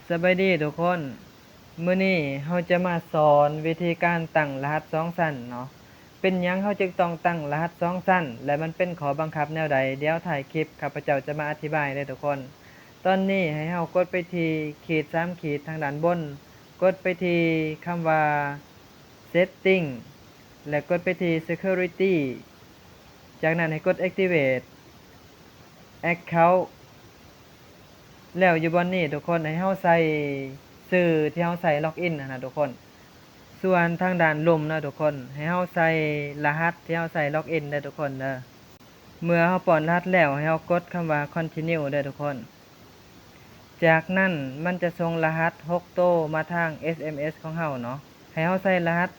ສະບາຍດີທຸກຄົນ, ມື້ນີ້ເຮົາຈະມາສອນວິທີການຕັ້ງລະຫັດສອງຊັ້ນເນາະ. ເປັນຫຍັງເຮົາຈຶ່ງຕ້ອງຕັ້ງລະຫັດສອງຊັ້ນ ແລະ ມັນເປັນຂໍ້ບັງຄັບແນວໃດ? ດຽວທ້າຍຄລິບຂ້າພະເຈົ້າຈະມາອະທິບາຍເດີທຸກຄົນ. ຕອນນີ້ໃຫ້ເຮົາກົດໄປທີ່ຂີດສາມຂີດທາງດ້ານບົນ, ກົດໄປທີ່ຄຳວ່າ Setting ແລະ ກົດໄປທີ່ Security. ຈາກນັ້ນໃຫ້ກົດ Activate Account ແລ້ວຢູ່ບ່ອນນີ້ທຸກຄົນ ໃຫ້ເຮົາໃສ່ຊື່ທີ່ເຮົາໃສ່ Login ຫັ້ນນະທຸກຄົນ. ສ່ວນທາງດ້ານລຸ່ມເນາະທຸກຄົນ ໃຫ້ເຮົາໃສ່ລະຫັດທີ່ເຮົາໃສ່ Login ເດີທຸກຄົນເດີ. ເມື່ອເຮົາປ້ອນລະຫັດແລ້ວ ໃຫ້ເຮົາກົດຄຳວ່າ Continue ເດີທຸກຄົນ. ຈາກນັ້ນມັນຈະສົ່ງລະຫັດຫົກໂຕມາທາງ ເອສເອັມເອສ ຂອງເຮົາເນາະ. ໃຫ້ເຮົາໃສ່ລະຫັດ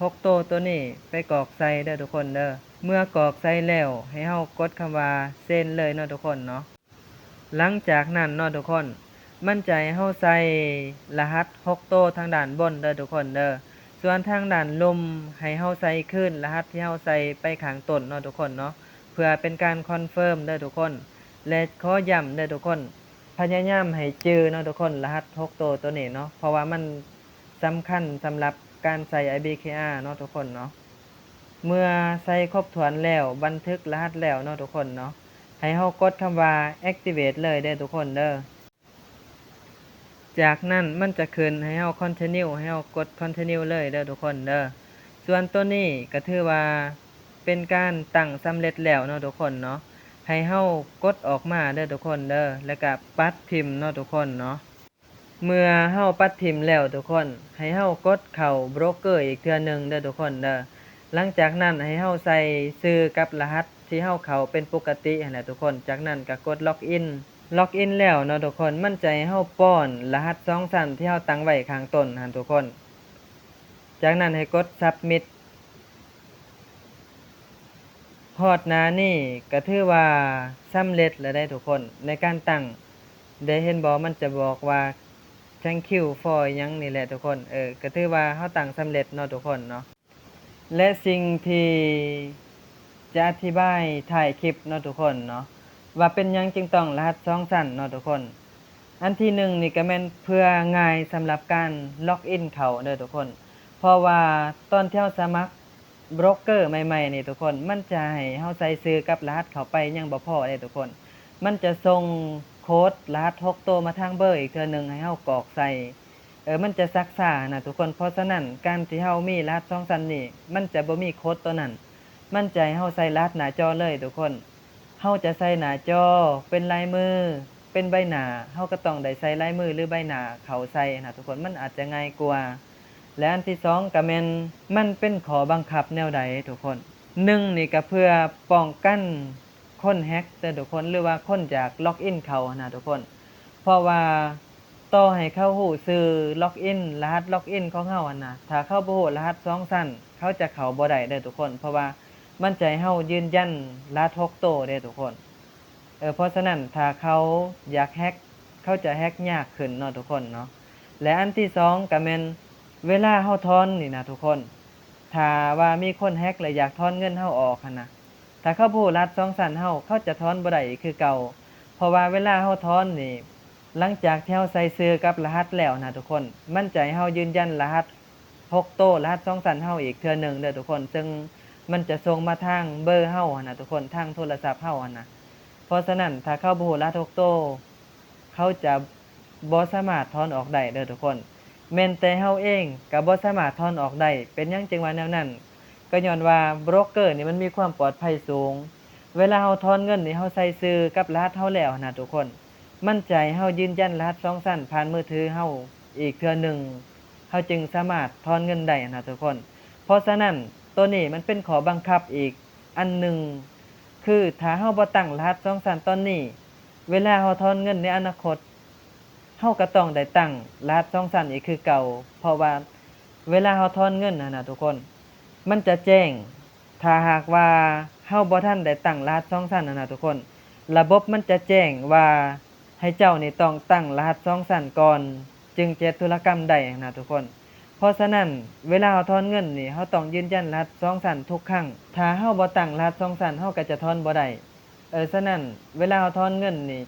ຫົກໂຕໂຕນີ້ໄປກອກໃສ່ເດີທຸກຄົນເດີ. ເມື່ອກອກໃສ່ແລ້ວ ໃຫ້ເຮົາກົດຄຳວ່າ Send ເລີຍເນາະທຸກຄົນເນາະ. ຫຼັງຈາກນັ້ນເນາະທຸກຄົນ ມັນຈະໃຫ້ເຮົາໃສ່ລະຫັດຫົກໂຕທາງດ້ານບົນເດີທຸກຄົນເດີ. ສ່ວນທາງດ້ານລຸ່ມ ໃຫ້ເຮົາໃສ່ຄືນລະຫັດທີ່ເຮົາໃສ່ໄປຂ້າງຕົ້ນເນາະທຸກຄົນເນາະ ເພື່ອເປັນການ Confirm ເດີທຸກຄົນ. ແລະ ຂໍຢ້ຳເດີທຸກຄົນ ພະຍາຍາມໃຫ້ຈື່ເນາະທຸກຄົນ ລະຫັດຫົກໂຕໂຕນີ້ເນາະ ເພາະວ່າມັນສຳຄັນສຳລັບການໃສ່ IBKR ເນາະທຸກຄົນເນາະ. ເມື່ອໃສ່ຄົບຖ້ວນແລ້ວ ບັນທຶກລະຫັດແລ້ວເນາະທຸກຄົນເນາະ ໃຫ້ເຮົາກົດຄຳວ່າ Activate ເລີຍເດີທຸກຄົນເດີ. ຈາກນັ້ນມັນຈະຂຶ້ນໃຫ້ເຮົາ Continue ໃຫ້ເຮົາກົດ Continue ເລີຍເດີທຸກຄົນເດີ. ສ່ວນໂຕນີ້ກະຖືວ່າເປັນການຕັ້ງສຳເລັດແລ້ວເນາະທຸກຄົນເນາະ. ໃຫ້ເຮົາກົດອອກມາເດີທຸກຄົນເດີ ແລ້ວກະປັດຖິ້ມເນາະທຸກຄົນເນາະ. ເມື່ອເຮົາປັດຖິ້ມແລ້ວທຸກຄົນ ໃຫ້ເຮົາກົດເຂົ້າໂບຣກເກີອີກເທື່ອໜຶ່ງເດີທຸກຄົນເດີ. ຫຼັງຈາກນັ້ນໃຫ້ເຮົາໃສ່ຊື່ກັບລະຫັດທີ່ເຮົາເຂົ້າເປັນປົກກະຕິຫັ້ນແຫຼະທຸກຄົນ. ຈາກນັ້ນກະກົດ Login. Login ແລ້ວເນາະທຸກຄົນ ມັນຈະໃຫ້ເຮົາປ້ອນລະຫັດສອງຊັ້ນທີ່ເຮົາຕັ້ງໄວ້ຂ້າງຕົ້ນຫັ້ນທຸກຄົນ. ຈາກນັ້ນໃຫ້ກົດ Submit. ຮອດໜ້ານີ້ກະຖືວ່າສຳເລັດແລ້ວເດ້ທຸກຄົນ ໃນການຕັ້ງ. ໄດ້ເຫັນບໍ່ ມັນຈະບອກວ່າ Thank you for ຫຍັງນີ້ແຫຼະທຸກຄົນ. ເອີ ກະຖືວ່າເຮົາຕັ້ງສຳເລັດເນາະທຸກຄົນເນາະ. ແລະ ສິ່ງທີ່ຈະອະທິບາຍທ້າຍຄລິບເນາະທຸກຄົນເນາະ ວ່າເປັນຫຍັງຈຶ່ງຕ້ອງລະຫັດສອງຊັ້ນເນາະທຸກຄົນ. ອັນທີໜຶ່ງນີ້ກະແມ່ນເພື່ອງ່າຍສຳລັບການ Login ເຂົ້າເດີທຸກຄົນ. ເພາະວ່າຕອນທີ່ເຮົາສະໝັກໂບຣກເກີໃໝ່ໆນີ້ທຸກຄົນ ມັນຈະໃຫ້ເຮົາໃສ່ຊື່ກັບລະຫັດເຂົ້າໄປຍັງບໍ່ພໍເດ້ທຸກຄົນ. ມັນຈະສົ່ງໂຄດລະຫັດຫົກໂຕມາທາງເບີອີກເທື່ອໜຶ່ງໃຫ້ເຮົາກອກໃສ່. ເອີ ມັນຈະຊັກຊ້ານະທຸກຄົນ. ເພາະສະນັ້ນ ການທີ່ເຮົາມີລະຫັດສອງຊັ້ນນີ້ ມັນຈະບໍ່ມີໂຄດໂຕນັ້ນ. ມັນຈະໃຫ້ເຮົາໃສ່ລະຫັດໜ້າຈໍເລີຍທຸກຄົນ. ເຮົາຈະໃສ່ໜ້າຈໍ ເປັນລາຍມື ເປັນໃບໜ້າ ເຮົາກະຕ້ອງໄດ້ໃສ່ລາຍມື ຫຼື ໃບໜ້າເຂົ້າໃສ່ນະທຸກຄົນ ມັນອາດຈະງ່າຍກວ່າ. ແລະ ອັນທີສອງກະແມ່ນ ມັນເປັນຂໍ້ບັງຄັບແນວໃດທຸກຄົນ. ໜຶ່ງນີ້ກະເພື່ອປ້ອງກັນຄົນແຮັກເດີທຸກຄົນ ຫຼືວ່າຄົນຢາກ Login ເຂົ້າຫັ້ນນະທຸກຄົນ. ເພາະວ່າ ຕໍ່ໃຫ້ເຂົາຮູ້ຊື່ Login ລະຫັດ Login ຂອງເຮົາຫັ້ນນະ ຖ້າເຂົາບໍ່ຮູ້ລະຫັດສອງຊັ້ນ ເຂົາຈະເຂົ້າບໍ່ໄດ້ເດີທຸກຄົນ. ເພາະວ່າມັນຈະໃຫ້ເຮົາຢືນຢັນລະຫັດຫົກໂຕເດ້ທຸກຄົນ. ເອີ ເພາະສະນັ້ນ ຖ້າເຂົາຢາກແຮັກ ເຂົາຈະແຮັກຍາກຂຶ້ນເນາະທຸກຄົນເນາະ. ແລະ ອັນທີສອງກະແມ່ນ ເວລາເຮົາຖອນນີ້ນະທຸກຄົນ ຖ້າວ່າມີຄົນແຮັກ ແລະ ຢາກຖອນເງິນເຮົາອອກຫັ້ນນະ ຖ້າເຂົາບໍ່ຮູ້ລະຫັດສອງຊັ້ນເຮົາ ເຂົາຈະຖອນບໍ່ໄດ້ອີກຄືເກົ່າ. ເພາະວ່າເວລາເຮົາຖອນນີ້ ຫຼັງຈາກທີ່ເຮົາໃສ່ຊື່ກັບລະຫັດແລ້ວນະທຸກຄົນ ມັນຈະໃຫ້ເຮົາຢືນຢັນລະຫັດຫົກໂຕ ລະຫັດສອງຊັ້ນເຮົາອີກເທື່ອໜຶ່ງເດີທຸກຄົນ. ເຊິ່ງມັນຈະສົ່ງມາທາງເບີເຮົາຫັ້ນນະທຸກຄົນ ທາງໂທລະສັບເຮົາຫັ້ນນະ. ເພາະສະນັ້ນ ຖ້າເຂົາບໍ່ຮູ້ລະຫັດຫົກໂຕ ເຂົາຈະບໍ່ສາມາດຖອນອອກໄດ້ເດີທຸກຄົນ. ແມ່ນແຕ່ເຮົາເອງກະບໍ່ສາມາດຖອນອອກໄດ້. ເປັນຫຍັງຈຶ່ງວ່າແນວນັ້ນ? ກະຍ້ອນວ່າໂບຣກເກີນີ້ມັນມີຄວາມປອດໄພສູງ. ເວລາເຮົາຖອນເງິນນີ້ ເຮົາໃສ່ຊື່ກັບລະຫັດເຮົາແລ້ວຫັ້ນນະທຸກຄົນ ມັນຈະໃຫ້ເຮົາຢືນຢັນລະຫັດສອງຊັ້ນຜ່ານມືຖືເຮົາອີກເທື່ອໜຶ່ງ ເຮົາຈຶ່ງສາມາດຖອນເງິນໄດ້ຫັ້ນນະທຸກຄົນ. ເພາະສະນັ້ນ ໂຕນີ້ມັນເປັນຂໍ້ບັງຄັບອີກອັນໜຶ່ງ ຄືຖ້າເຮົາບໍ່ຕັ້ງລະຫັດສອງຊັ້ນຕອນນີ້ ເວລາເຮົາຖອນເງິນໃນອະນາຄົດ ເຮົາກະຕ້ອງໄດ້ຕັ້ງລະຫັດສອງຊັ້ນອີກຄືເກົ່າ. ເພາະວ່າເວລາເຮົາຖອນເງິນຫັ້ນນະທຸກຄົນ ມັນຈະແຈ້ງ ຖ້າຫາກວ່າເຮົາບໍ່ທັນໄດ້ຕັ້ງລະຫັດສອງຊັ້ນຫັ້ນນະທຸກຄົນ ລະບົບມັນຈະແຈ້ງວ່າໃຫ້ເຈົ້ານີ້ຕ້ອງຕັ້ງລະຫັດສອງຊັ້ນກ່ອນ ຈຶ່ງຈະເຮັດທຸລະກຳໄດ້ຫັ້ນນະທຸກຄົນ. ເພາະສະນັ້ນ ເວລາເຮົາຖອນເງິນນີ້ ເຮົາຕ້ອງຢືນຢັນລະຫັດສອງຊັ້ນທຸກຄັ້ງ. ຖ້າເຮົາບໍ່ຕັ້ງລະຫັດສອງຊັ້ນ ເຮົາກະຈະຖອນບໍ່ໄດ້. ເອີ ສະນັ້ນ ເວລາເຮົາຖອນເງິນນີ້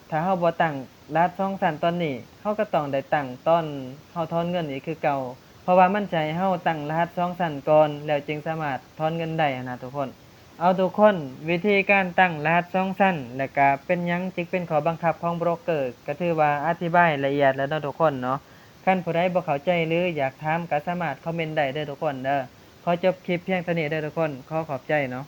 ຖ້າເຮົາບໍ່ຕັ້ງ ລະຫັດສອງຊັ້ນຕອນນີ້ ເຮົາກໍຕ້ອງໄດ້ຕັ້ງຕອນເຮົາຖອນເງິນອີກຄືເກົ່າ ເພາະວ່າມັນຈະໃຫ້ເຮົາຕັ້ງລະຫັດສອງຊັ້ນກ່ອນ ແລ້ວຈຶ່ງສາມາດຖອນເງິນໄດ້ຫັ້ນນະທຸກຄົນ. ເອົາທຸກຄົນ, ວິທີການຕັ້ງລະຫັດສອງຊັ້ນ ແລະກະເປັນຫຍັງຈຶ່ງເປັນຂໍ້ບັງຄັບຂອງໂບຣກເກີ ກໍຖືວ່າອະທິບາຍລະອຽດແລ້ວເນາະທຸກຄົນເນາະ. ຄັນຜູ້ໃດບໍ່ເຂົ້າໃຈ ຫຼື ຢາກຖາມ ກໍສາມາດຄອມເມັນໄດ້ເດີທຸກຄົນເດີ. ຂໍຈົບຄລິບພຽງເທົ່ານີ້ເດີທຸກຄົນ. ຂໍຂອບໃຈເນາະ.